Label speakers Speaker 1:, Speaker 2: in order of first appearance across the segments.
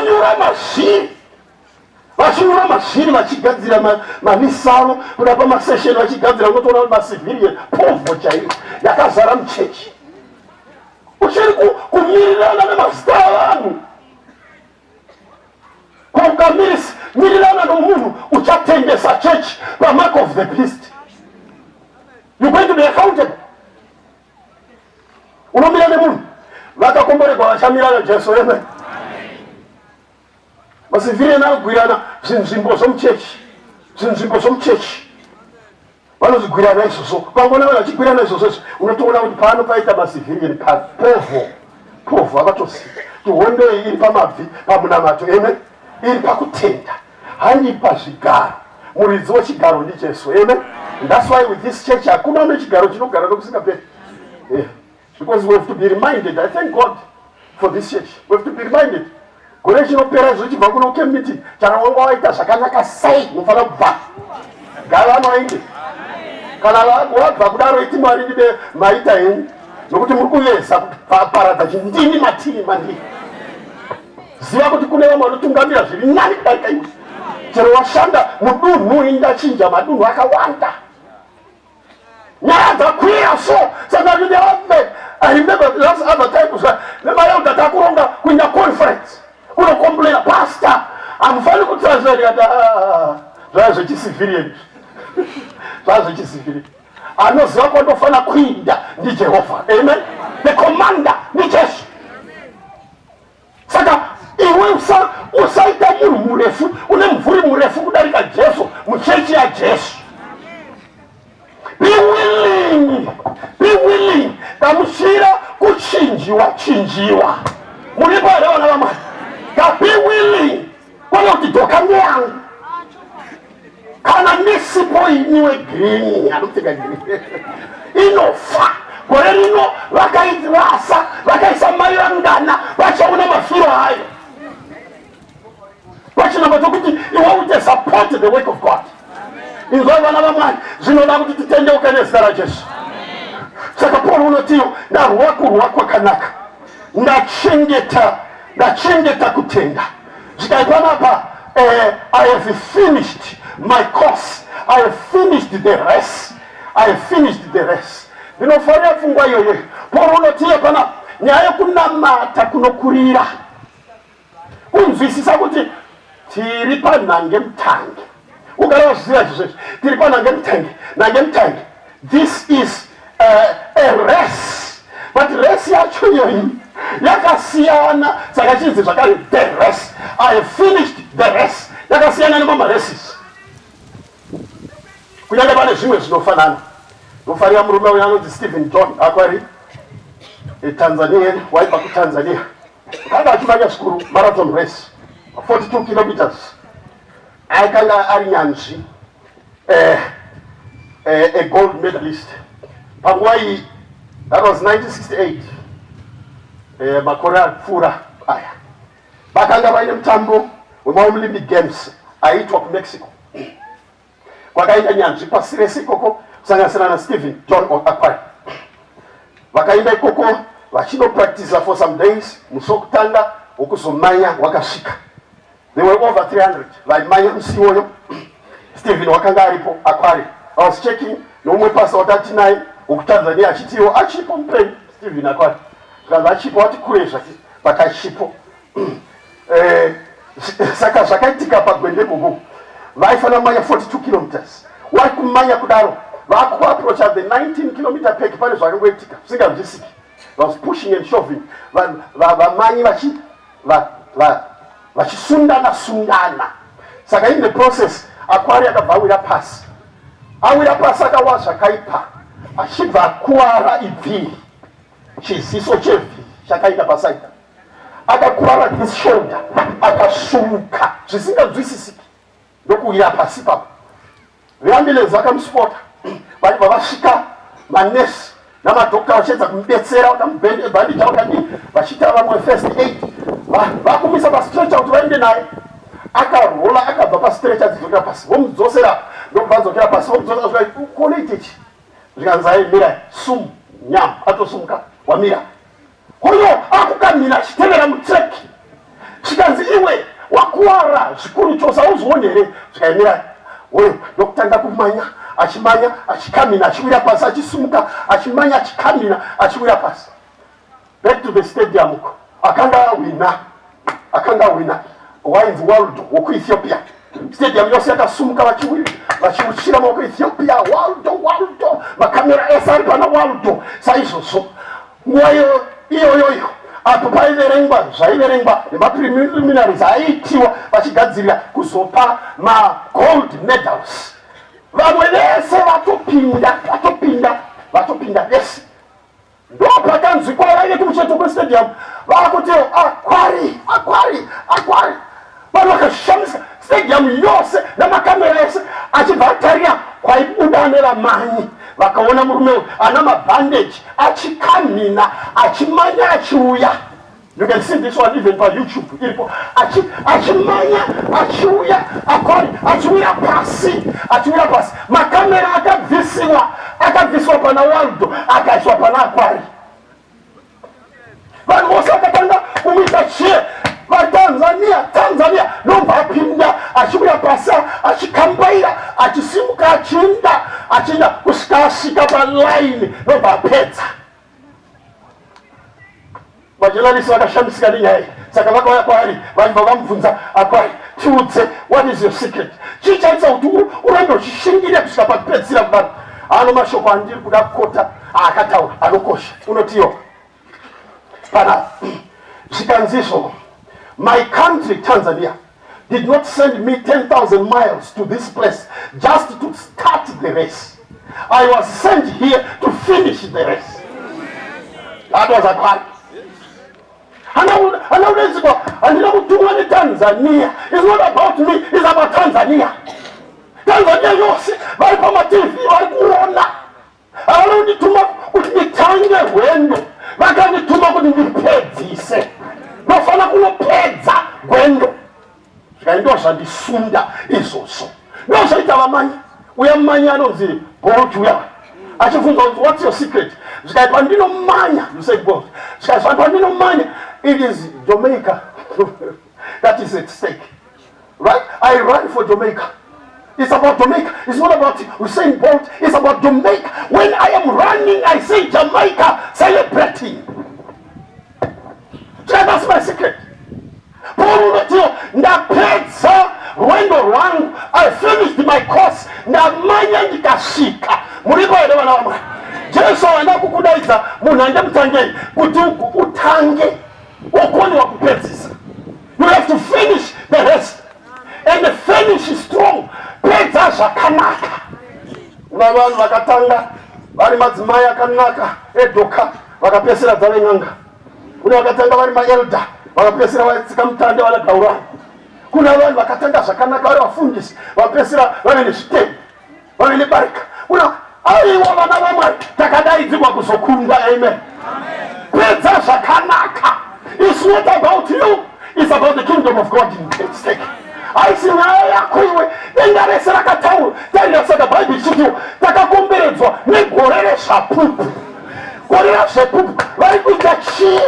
Speaker 1: Kunyura mazviri, vachinyura mazviri, vachigadzira mamisaro kuda pamasession, vachigadzira. Unotoona macivilian, povho chaiyo yakazara muchechi. Uchiri kumirirana nemazita avanhu. Ukamirirana nomunhu, uchatengesa church pamark of the beast. You're going to be accountable. Unomira nemunhu. Vakakomboregwa vachamira naJesu. Amen. Macivilian anogwirana zvinzvimbo zvomuchechi, zvinzvimbo zvomuchechi vanozvigwirana izvozvo. Pangona vanhu vachigwirana izvozvo izvo, unotoona kuti pano paita macivilian, papovho povho. Havatozivi kuti hondo iyi iri pamabvi pamunamato. Amen. Iri pakutenda, hairi pazvigaro. Muridzi wechigaro ndiJesu. Amen. That's why with this church hakuna nechigaro chinogara nokusingaperi, yeah. Because we have to be reminded. I thank God for this church. We have to be reminded. Gore chinopera zvichibva kuno camp meeting, chana wanga waita zvakanaka sei, unofanira kubva gavanoinde. Kana wabva kudaro, iti, "Mwari, ndibe maita henyu, nokuti muri kuveza kuparadza chindini matini mandiri." Ziva kuti kune vamwe vanotungamira zviri nani kudarika iwe, chero washanda mudunhu. Indachinja madunhu akawanda, nyaya dzakwira. So saka ndindeame, I remember the last other time nemaelder takuronga kuenda conference kunocomplaina, "Pastor, hamufaniri kutranslate." Ndikati, "Ah, zvaya zvechicivilian, zvaya zvechicivilian. Anoziva kwandofana kuinda ndiJehovha. Amen. The commander ndiJesu." Saka iwe usaita munhu murefu une mvuri murefu kudarika Jesu muchechi yaJesu. Be willing, be willing. Gamuchira kuchinjiwa chinjiwa. Muripo here, vana vamwari? Be willing, kwete kuti dhoka ndeyangu, kana ndisipo iniwe green anopfeka green inofa. Gore rino vakairasa, vakaisa mai vangana vachaona mafiro ayo. Pachinamba chokuti iwe ute support the work of God. Inzwai, vana vamwari, zvinoda kuti titendeuke nezita raJesu. Saka Paul unotiyo, "Ndarwa kurwa kwakanaka, ndachengeta kutenda." Zvikai panapa, "I have finished my course, I have finished the race, I have finished the race." Ndinofarira pfungwa iyoyo. Paul unotiyo panapa, nyaya yekunamata kunokurira, kunzwisisa kuti tiri panhange mutange. Ugara wazviziva izvozvo, tiri panhange mutange, nhange mutange. This is a race, but race yacho iyoyi yakasiyana. Saka chinzi zvakare the race, "I have finished the race", yakasiyana nemamaraces, kunyange pane zvimwe zvinofanana. Ndofarira murume uyo anonzi Stephen John Akwari, Tanzanian, waibva kuTanzania. Kanga achimanya zvikuru marathon race, 42 kilometers. Akanga ari nyanzvi, a gold medalist panguva iyi. That was 1968, makore apfuura aya. Vakanga vaine mutambo wemaOlympic Games aiitwa kuMexico, kwakaenda nyanzvi pasi rese ikoko, kusanganisira naStephen John Akwari. Vakaenda ikoko vachinopractisa for some days. Musi wokutanga wokuzomanya wakasvika. There were over 300 vaimanya musi iwoyo. Stephen wakanga aripo, Akwari. I was checking noumwe pasa watati naye wekuTanzania, achitiwo achipo mupenyu Stephen Akwari. Zvikanzi achipo, wati kure zvati, but achipo. Saka zvakaitika pagwendegogo, vaifanira kumanya 42 kilometers. Wari kumanya kudaro, vakuapproacha the 19 kilometer peg, pane zvakangoitika zvisinganzwisiki. Was pushing and shoving, vamanyi vachisundana sundana. Saka in the process Akwari akabva awira pasi. Awira pasi, akawa zvakaipa, achibva akuvara ibviri, chiziso chevhiri chakaita pasaita. Akakuvara this shoulder, akasumuka zvisinganzwisisiki, ndokuwira pasi papo. Veambulance vakamusupota, vachibva vasvika, manesi namadhokta vachiedza kumubetsera, vakamubhandija, vakadii, vachiita vamwe first aid, vakumisa pastretcher kuti vaende naye. Akarola, akabva pastretcher, achidzokera pasi, vomudzosera, ndokubva adzokera pasi, vomudzosera. Kunoitechi? Zvikanzi, "Mirai." Sumu nyam atosumuka, wamira hoyo, akukamira achitevera mutrack. Svika Zvikanzi, Iwe wakuwara zvikuru chose, hauzvioni here? Zvikaimira uyo ndokutanga kumanya, achimanya, achikamhina, achiwira pasi, achisimuka, achimanya, achikamhina, achiwira pasi. Back to the stadium uko akanga ahwina, akanga ahwina wainzi Waldo wokuEthiopia. Stadium yose yakasumuka vachiuchira maoko Ethiopia, Waldo, Waldo, makamera ese ari pana Waldo saizvozvo. Nguva iyoyoyo apo paiverengwa zvaiverengwa nemapreliminaries aiitiwa vachigadzirira kuzopa magold medals, vamwe vese vatopinda, vatopinda, vatopinda vese. Ndopakanzwikwa vaive kumucheto kwestadium vakuti akwari, akwari, akwari. Vanhu vakashamisa stadium yose namakamera ese achibva atarira kwaibuda nevamanyi. Vakaona murume uyu ana mabhandeji achikamhina achimanya achiuya. You can see this one even pa YouTube iripo. Achimanya achiuya akwari achiwira pasi, achiwira pasi. Makamera akabvisiwa, akabviswa pana Waldo akaiswa pana Akwari. Vanhu vose vakatanga kumuita cheer. VaTanzania, Tanzania ndobva apinda achiwira pasi achikambaira achisimuka achienda achienda kusvika asvika palaini ndobva apedza. Majournalist vakashamisika nenyaya iyi, saka vakauya kwaari vachibva vamubvunza, Akwari, tiudze, what is your secret? Chii chaita kuti urambe uchishingirira kusvika pakupedzisira kudaro? Ano mashoko andiri kuda kukota aakataura anokosha. Unotiyo pana zvikanzizvo, my country Tanzania did not send me 10,000 miles to this place just to start the race. I was sent here to finish the race. That was Akwari. Hana unezikwa, handina kutumwa neTanzania. It's not about me, it's about Tanzania. Tanzania yose vari pamaTV vari kuona. Havana kundituma kuti nditange rwendo, vakandituma kuti ndipedzise. Ndofanira kunopedza gwendo. Zvikai ndo zvandisunda izvozvo. Ndozvaita vamanyi. Uya mumanyi anonzi Bolt uya achibvunzwa kuti what's your secret? Zvikai pandinomanya, you said Bolt. Zvikai pandinomanya, it is Jamaica that is at stake. Right? I run for Jamaica. It's about Jamaica. It's not about Usain Bolt. It's about Jamaica. When I am running, I say Jamaica celebrating. So that's my secret. Paul unotiwo ndapedza rwendo rwangu. I finished my course. Ndamanya ndikasvika. Muripo here vana vaMwari? Jesu haana kukudaidza munhu andemutangei kuti utange wokoniwa kupedzisa. You have to finish the rest and finish strong. Pedza zvakanaka. Kuna vanhu vakatanga vari madzimai akanaka edhoka vakapesera dzave n'anga. Kuna vakatanga vari maelder vakapesera vatsika mutande vana gaurani. Kuna vanhu vakatanga zvakanaka vari vafundisi vapesera vave nezvitemo vave nebarika. Kuna aiwa vana vaMwari takadaidzirwa kuzokunda. Amen. Pedza zvakanaka. It's not about you, it's about the kingdom of God in stake. Haisi nyaya yako iwe. Denga rese rakataura tarira. Saka Bhaibheri ichitiwo takakomberedzwa negore rezvapupu. Gore rezvapupu vari kuita chii?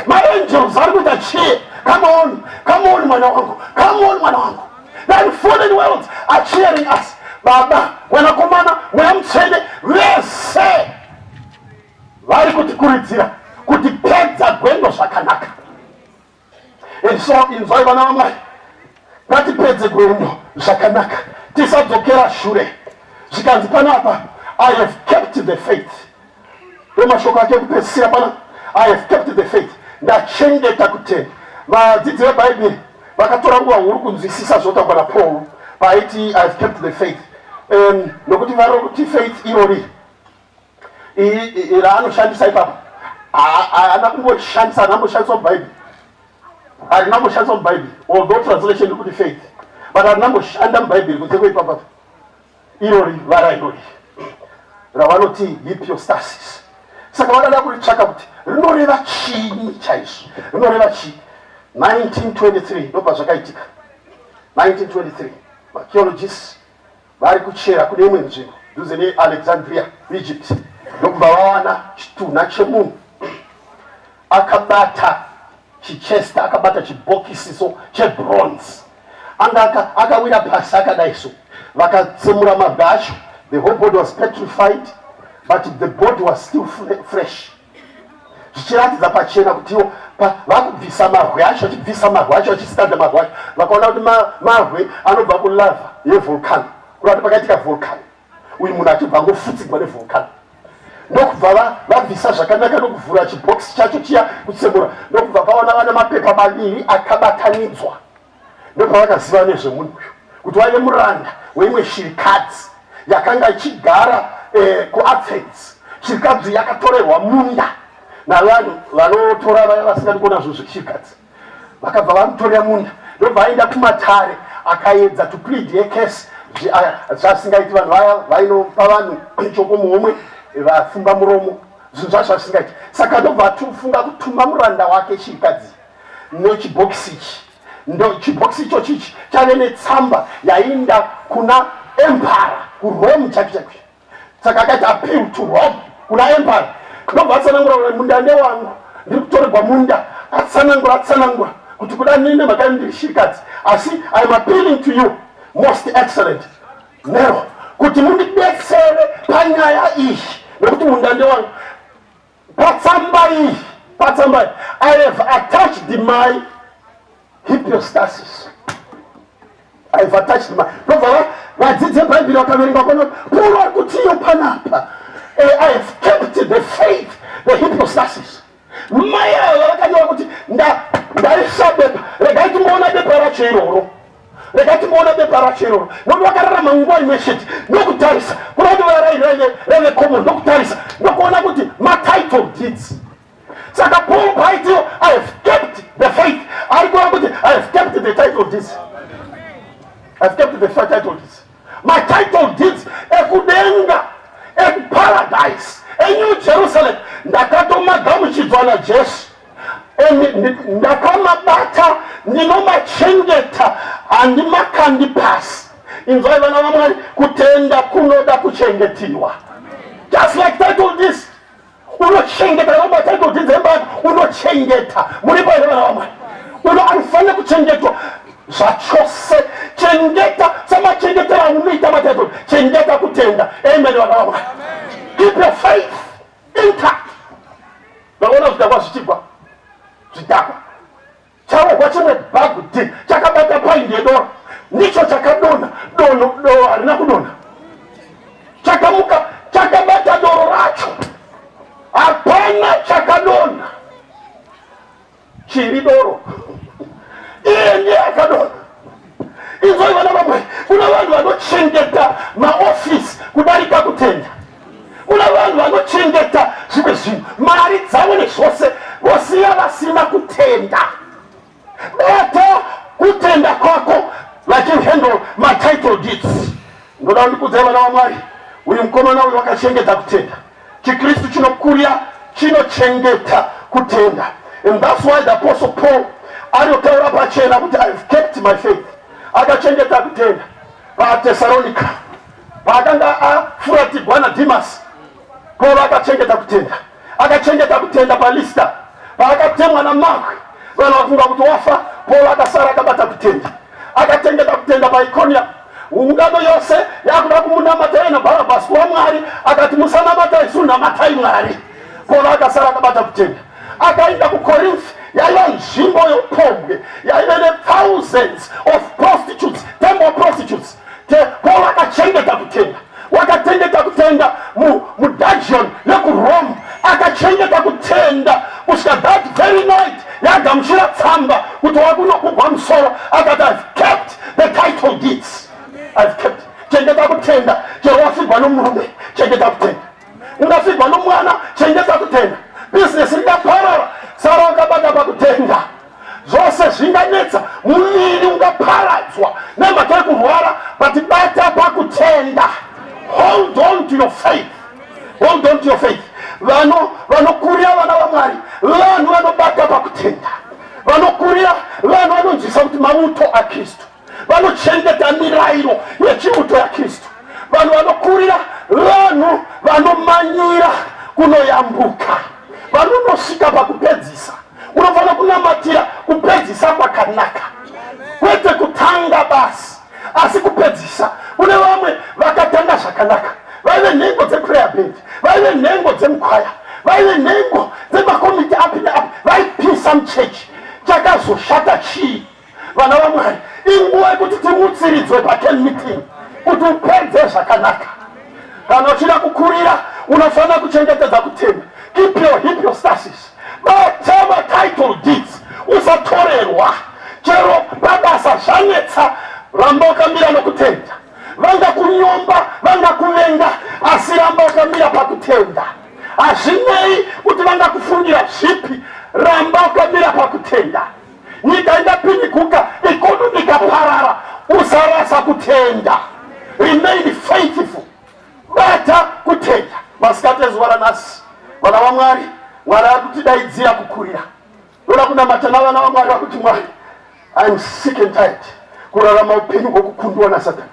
Speaker 1: Maangels vari kuita chii? Come on, come on mwana wangu, come on mwana wangu. The fallen worlds are cheering us. Baba, Mwanakomana, Mweya Mutsvene vese vari kutikuridzira kuti pedza gwendo zvakanaka. And so inzwai vana vaMwari, ngatipedze gwendo zvakanaka, tisadzokera shure. Zvikanzi panapa, I have kept the faith. Ndomashoko ake ekupedzisira pana, I have kept the faith. Ndachengeta kutenda. Vadzidzi veBhaibheri vakatora nguva huru kunzwisisa zvotaurwa naPaul paaiti I have kept the faith. Nokuti vari kuti faith irori raanoshandisa ipapo haana kumboshandisa, haana kumboshandiswa muBhaibheri, harina kumboshandiswa muBhaibheri, although translation iri kuti faith, but harina kumboshanda muBhaibheri kunze kweipapa irori vara irori ravanoti hypostasis. Saka vakada kuritsvaka kuti rinoreva chii chaizvo, rinoreva chii. 1923 ndobva zvakaitika. 1923 archaeologists vari kuchera kune imwe nzvimbo dhuze neAlexandria, Egypt, ndokubva vawana chitunha chemunhu akabata. Chichest akabata chibhokisiso chebronze. Anga akawira pasi akadai so. Vakatsemura mabwe acho. The whole body was petrified, but the body was still fresh. Zvichiratidza pachena kuti iwo vakubvisa marwe acho, achibvisa marwe acho, achistada marwe acho. Vakaona kuti marwe anobva kulava yevolcano. Kureva kuti pakaitika volcano. Uyu munhu achibva angofutsigwa nevolcano. Ndokubva vabvisa zvakanaka ndokuvhura chibhokisi chacho chiya kutsemura, ndokubva paona vana mapepa maviri akabatanidzwa. Ndopavakaziva nezvemunhu uyu kuti waive muranda weimwe shirikadzi yakanga ichigara kuAthens. Shirikadzi yakatorerwa munda navanhu vanotora vaya vasingadi kuona zvinhu zveshirikadzi. Vakabva vamutorera munda, ndobva aenda kumatare akaedza to plead a case zvasingaiti. Vanhu vaya vainopa vanhu choko muhomwe vafumba muromo, zvinhu zvacho zvasingaiti. Saka ndobva atofunga kutuma muranda wake shirikadzi nechibhokisi ichi. Ndo chibhokisi ichochi ichi chave netsamba yainda kuna empara kuRome chaicho chaicho. Saka akaita appeal to Rome kuna empara, ndobva atsanangura kuti munda ndewangu, ndiri kutorerwa munda. Atsanangura atsanangura kuti kuda nini nemhaka ndiri shirikadzi, asi I am appealing to you, most excellent Nero, kuti mundibetsere panyaya iyi nekuti munda ndewangu. Patsamba iyi, patsamba iyi, I have attached my hypostasis. I have attached my. Ndobva vadzidzi vebhaibheri vakaverenga vakaona Pauro ari kutiyo panapa. I have kept the faith, the hypostasis. Mai ava vakanyora kuti ndaisa bepa, regai timboona bepa racho iroro. Regai timboona bepa racho iroro. Nokuti vakararama nguva imwe chete, ndokutarisa kuda kuti raive common, ndokutarisa ndokuona kuti matitle deeds. Saka Paul paitiyo I have kept the faith, ari kuona kuti I have kept the title deeds. I have kept the title deeds. My title deeds ekudenga, ekuparadise, eNew Jerusalem, ndakatomagamuchidzwa naJesu. Ndakamabata, ndinomachengeta, handimakandi pasi. Inzwai vana vaMwari, kutenda kunoda kuchengetiwa. Just like title deeds, unochengeta vamba title deeds emba yako, unochengeta. Muripo here vana vaMwari? Uno anofanira kuchengetwa zvachose. Chengeta samachengetero aunoita matitle, chengeta kutenda. Amen vana vaMwari. Keep your faith intact. Vaona zvidhakwa zvichigwa, zvidhakwa charohwa chimwe bhagudhi chakabata paindi yedoro, ndicho chakadonha. Dono doro harina kudonha, chakamuka chakabata doro racho, hapana chakadonha chiri doro, iye ndiye akadonha. Inzwai vana vamwe, kuna vanhu vanochengeta maofisi kudarika kutenda. Kuna vanhu vanochengeta zvimwe zvinhu, mari dzavo nezvose, vosiya vasina kutenda. Bata kutenda kwako vachihandle matitle deeds. Ndoda kundikudzai vana vaMwari, uyu mukomana uyu wakachengeta kutenda. ChiKristu chinokurira chinochengeta kutenda. And that's why the Apostle Paul anotaura pachena kuti I have kept my faith. Akachengeta kutenda paTesalonika paakanga afuratigwa naDimas. Paul akachengeta kutenda. Akachengeta kutenda paLista paakatemwa namabwe, vanhu vafunga kuti wafa. Paul akasara akabata kutenda. Akachengeta kutenda paIkonia, ungano yose yakuda kumunamata yena Bharabhasi kuva Mwari, akati musanamata isu, namatai Mwari. Paul akasara akabata kutenda. Akaenda kuCorinth, yaiva nzvimbo yopombwe yaive nethousands of prostitutes, temple prostitutes. Paul akachengeta kutenda. Wakachengeta kutenda mudungeon yekuRome. Akachengeta kutenda kusvika that very night yagamuchira tsamba kuti wakunokugwa musoro, akati I've kept the title deeds. I've kept. Chengeta kutenda chero wafirwa nomurume, chengeta kutenda. Ungafirwa nomwana, chengeta kutenda. Bhizinesi ringaparara, sara wakabata pakutenda. Zvose zvinganetsa, muviri ungaparadzwa nemhaka yekurwara, but bata pakutenda. Hold on to your faith. Hold on to your faith. Vanokurira vana vaMwari, vanhu vanobata pakutenda. Vanokurira vanhu vanonzwisa kuti mauto aKristu, vanochengeta mirayiro yechiuto yaKristu. Vanhu vanokurira vanhu vanomanyira kunoyambuka, vanonosvika pakupedzisa. Unofanira kunamatira kupedzisa kwakanaka, kwete kutanga basi, asi kupedzisa. Kune vamwe vakatanga zvakanaka, vaive nhengo dzeprayer band, vaive nhengo dzemukwaya, vaive nhengo dzemakomiti api neapi, vaipisa muchechi. Chakazoshata chii? Vana vaMwari, inguva yekuti timutsiridzwe pacamp meeting kuti upedze zvakanaka. Kana uchida kukurira, unofanira kuchengetedza kutenda. Keep your hypostasis. Bata matitle deeds, usatorerwa. Chero pabasa zvanetsa, ramba wakamira nokutenda. Vangakunyomba, vangakuvenga, asi ramba wakamira pakutenda. Hazvinei kuti vangakufungira zvipi, ramba wakamira pakutenda. Nyika ingapiniguka, economy ikaparara, usarasa kutenda. Remain faithful. Bata kutenda. Masikati ezuva ranhasi, vana vaMwari, Mwari ari kutidaidzira kukurira. Ndoda kunamata navana vaMwari vakuti, Mwari, I am sick and tired kurarama upenyu hwokukundwa naSatani.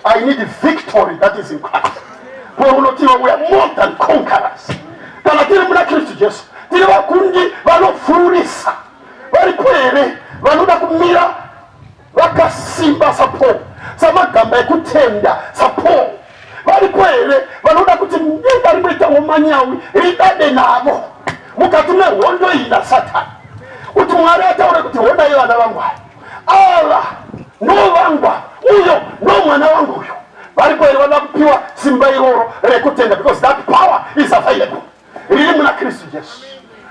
Speaker 1: I need victory that is in Christ. Paul unotiwa we are more than conquerors. Kana tiri muna Kristu Jesu, tiri vakundi vanopfuurisa. Varipo here vanoda kumira vakasimba saPaul, samagamba ekutenda saPaul? Varipo here vanoda kuti denga rimboitawo manyawi ridade navo mukati mehondo iyi naSatani, kuti Mwari ataure kuti honai vana vangu ava, ndo vangwa, uyo ndo mwana wangu uyo? Varipo here vanoda kupiwa simba iroro rekutenda? Because that power is available, riri muna Kristu Jesu.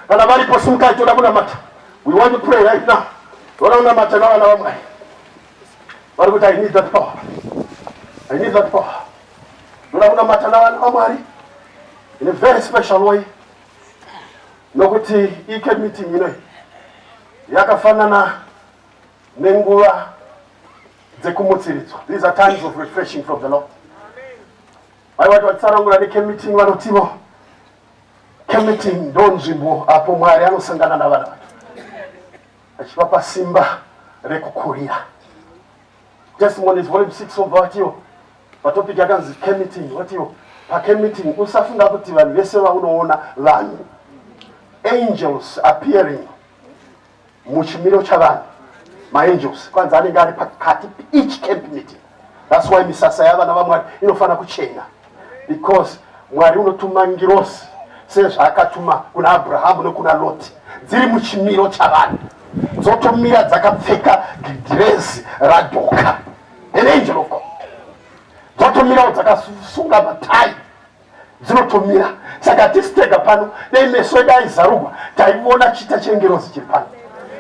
Speaker 1: Kana varipo, simukai, toda kunamata. We want to pray right now. Toda kunamata navana vamwari vari kuti, "I need that power, I need that power." Toda kunamata navana vamwari in a very special way, nokuti icamp meeting inoi yakafanana nenguva dzekumutsiridzwa. These are times of refreshing from the Lord. Aiwa, vatitsanangura necamp meeting, vanotivo camp meeting ndo nzvimbo apo Mwari anosangana navana vake achivapa simba rekukurira. Testimonies volume 6 obva vatiwo patopic yakanzi camp meeting, vatiwo pacamp meeting usafunga kuti vanhu vese vaunoona vanhu. Angels appearing muchimiro chavanhu, maangels kwanzi anenge ari pakati each camp meeting. That's why misasa yavana vamwari inofanira kuchena, because Mwari unotuma ngirosi sezvaakatuma kuna Abrahamu nekuna Loti, dziri muchimiro chavanhu, dzotomira dzakapfeka dhirezi radhoka, an angel of God, dzotomirawo dzakasunga matai, dzinotomira. Saka hatisi tega pano. Dei meso edu aizarurwa, taiona chita chengerozi chiri pano,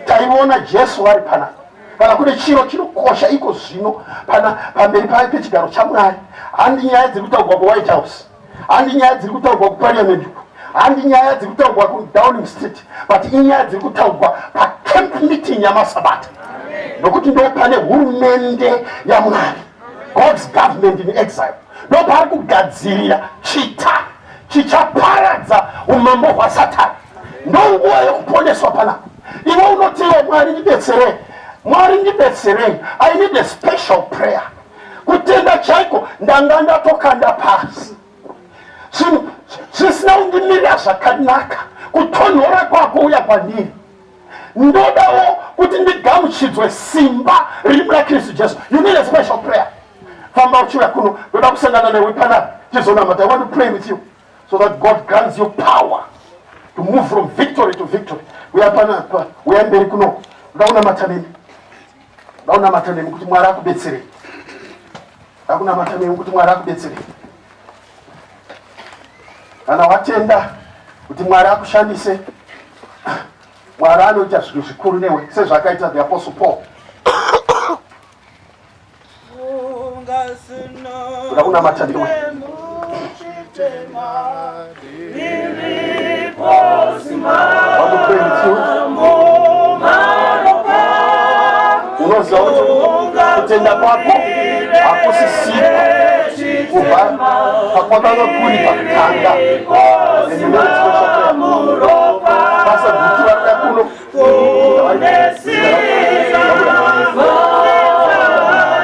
Speaker 1: taiona Jesu vari panapa. Kana kune chiro chinokosha iko zvino pana pamberi pechigaro chaMwari, handi nyaya dziri kutaurwa kuWhite House, handi nyaya dziri kutaurwa kuParliament uku, handi nyaya dziri kutaurwa kuDowning Street, but inyaya dziri kutaurwa pacamp meeting yamasabata, nokuti ndo pane hurumende yaMwari, God's government in exile. Ndo paari kugadzirira chita chichaparadza umambo hwaSatani. Ndonguva yekuponeswa panapa. Iwe unotiwo, "Mwari ndibetserei, Mwari ndibetserei, I need a special prayer. Kutenda chaiko ndanga ndatokanda pasi, zvinhu zvisina kundimirira zvakanaka. Kutonhora kwako uya kwandiri, ndodawo kuti ndigamuchidzwe simba riri muna Kristu Jesu." You need a special prayer, famba uchiuya kuno. Ndoda kusangana newe panapa tizonamata. I want to pray with you so that God grants you power to move from victory to victory. Uya panapa, uya mberi kuno. Ndoda kunamata nemi, ndoda kunamata nemi kuti Mwari akubetserei. Ndoda kunamata nemi kuti Mwari akubetserei. Kana watenda kuti Mwari akushandise, Mwari anoita zvinhu zvikuru newe sezvaakaita the Apostle Paul. Ndoda kunamata newe. Want to pray with you. Unoziva kuti kutenda kwako hakusisiko kubva pakwakanga kuri pakutanga. And you know it's special prayer. Pastor Guti varikuya kuno.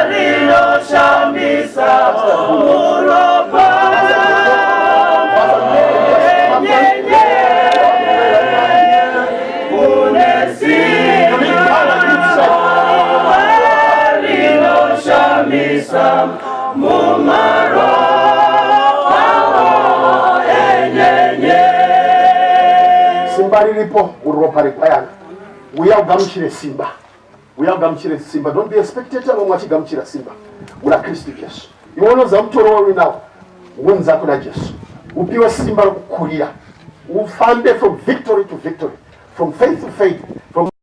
Speaker 2: Rinoshamisa muropa. Nyenye kune Mumaropawo enyenye.
Speaker 1: Simba riripo muropa regwayana. Uya ugamuchire simba, uya ugamuchire simba. Don't be a spectator vamwe vachigamuchira simba muna Kristu Jesu. Iwe unoziva mutoro wauinawo, unza kuna Jesu, upiwe simba rokukurira, ufambe from victory to victory, from faith to faith, from